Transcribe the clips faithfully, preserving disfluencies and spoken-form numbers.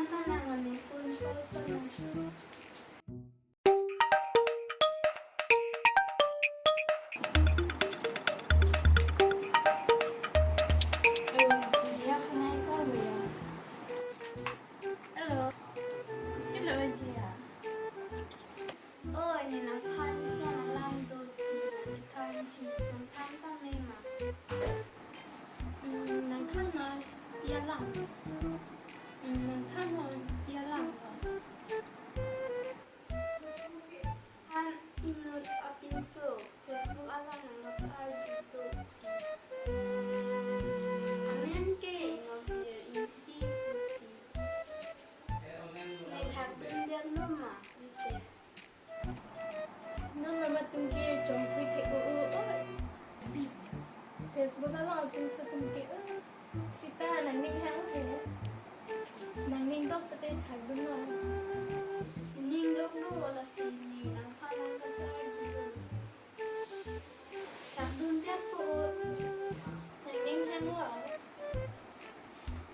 Tana mane phone call tana. Hello. Hello, Jia. Oi, ne nangphan isi alam do ti, nangthan chi, nangthan ta me ma. Hmm, nangthan noi, pi alam. Hmm, nangthan noi, pi alam lo. Than inut apinso, Facebook alam nangkacharjudo ti. Amen ke Inokjir Ingti pu ti. Ne thakdun det lo ma, ante. Non mama tung ke chongpui thek o, o, o. Di. Facebook along tung se tung ke, o. Sita nangning hang he. Nangning dok pete thakdun lo. Ning dok lo wala si ne nangphan nangkacharjulo. Thakdun det po. Nangning hang lo.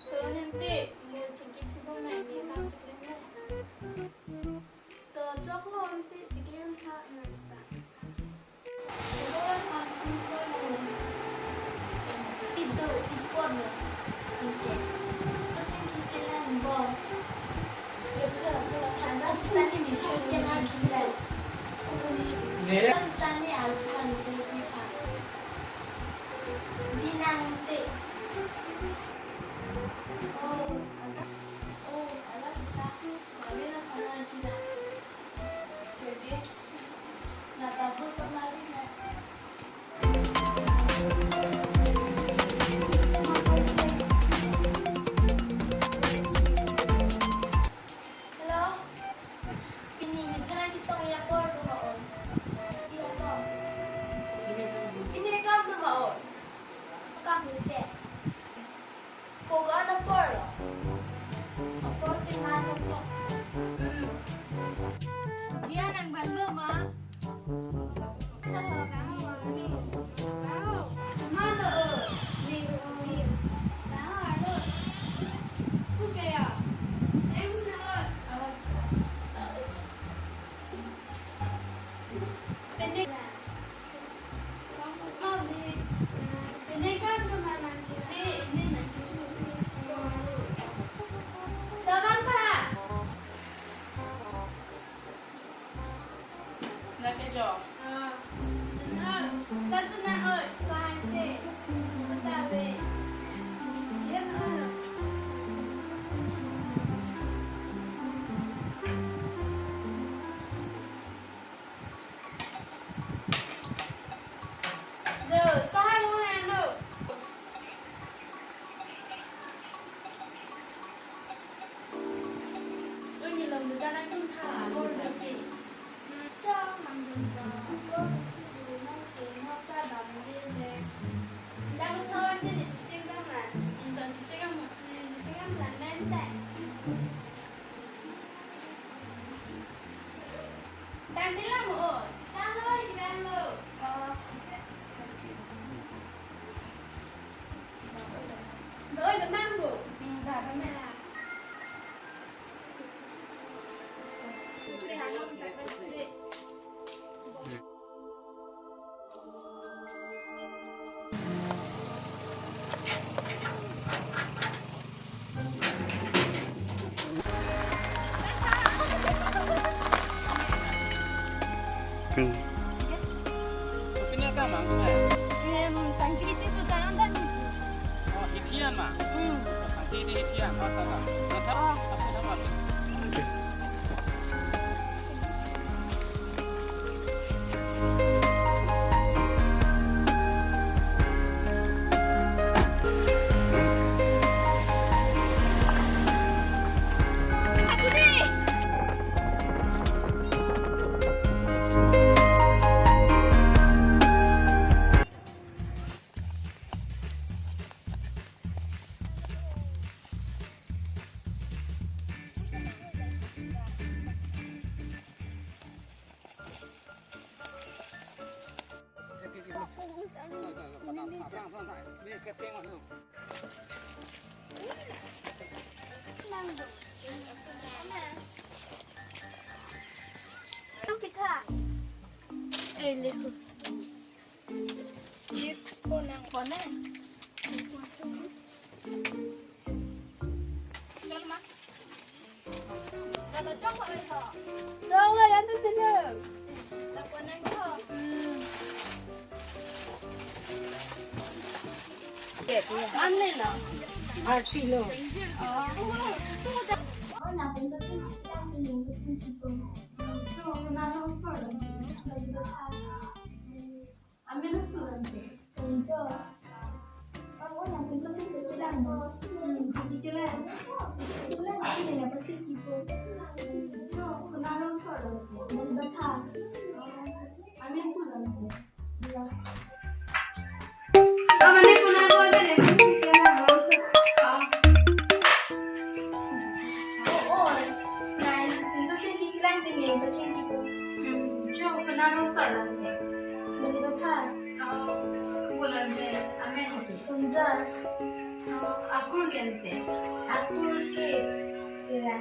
To hente, mo chingki chubong nai ne kam chiklen nai. To choklo ante chiklem tha nang ta. Ito, ipon lo. Ante. To chingki chiklen bom. Yo, to, to, thanda sitani ni chingki chiklen. Nere. Sitani alu chiklen chingki tha. Binang te. Oh, ala, oh, ala kita. Kami na pala china. Jadi, na tabur kemari na. Hello. Pini ni kena kita ya por tu ma on. Iya, por. Ini kam tu ma on. Kam ni che. Koga na por lo. Apor ke na na por. Hmm. Jia nang ban lo ma. Hello, kamu ni. Wow. Mana, eh? Ni, ni. Nah, halo. Oke ya. Em na. Oh. Pendek. Nake jo. Ah, jena, sa jena oi, sa se, sa ta ve. Jena. Jo, sahar lo ano. Oi, ni long jalan tum tha, bor dati. Cha, mang jum ba, bor chi bu na ke na ta dam de le. Jang thon de ni sing dam na. Ni ta sing dam na. Ni sing dam na men ta. Tang di lang mo. Tang lo, iban lo. Oh. Doi, damang lo. Hmm, da, damang. Hmm. Pine ka mang tu hai? Em, Sangkriti pu jalan tadi. Oh, Hithian ma? Hmm. Sangkriti Hithian. Ah, ta, ta. Na ta. Oh. Apa nama tu? Okay. Chips po nang po nang. Chal ma. Dapat chok ko eso. Chok la yan tu sini. Dapat nang ko. Hmm. An le lo. Arti lo. Oh. Oh, na pen sa tu. Amen. Enjoy. Ako na, gusto ko sa kilang mo. Hmm, sige lang. Sige lang, ako na, dapat sa kipo. So, ako na lang sa, ano ba ta? Amen po lang po. Amen po lang po, amen po lang po. Ah. Oo, nai, pinso chingki lang din eh, pachingki ko. Hmm, jo, ko na rong sor lang din. Mani ko tha. Oh, ko lang din. Amen. Sonjoi. Oh, akur kente. Akur ke sila.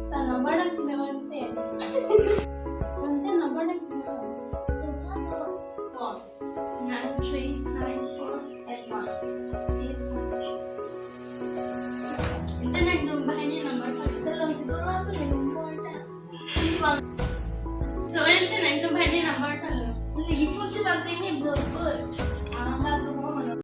Ta number nang pino ante. Ante number nang pino. Nine three nine four eight one. Ante nangtum banghini number ta. Tolong si ko la pun number ta. Lo ante nangtum banghini number ta lo. Lagi phone si bang tingni block block.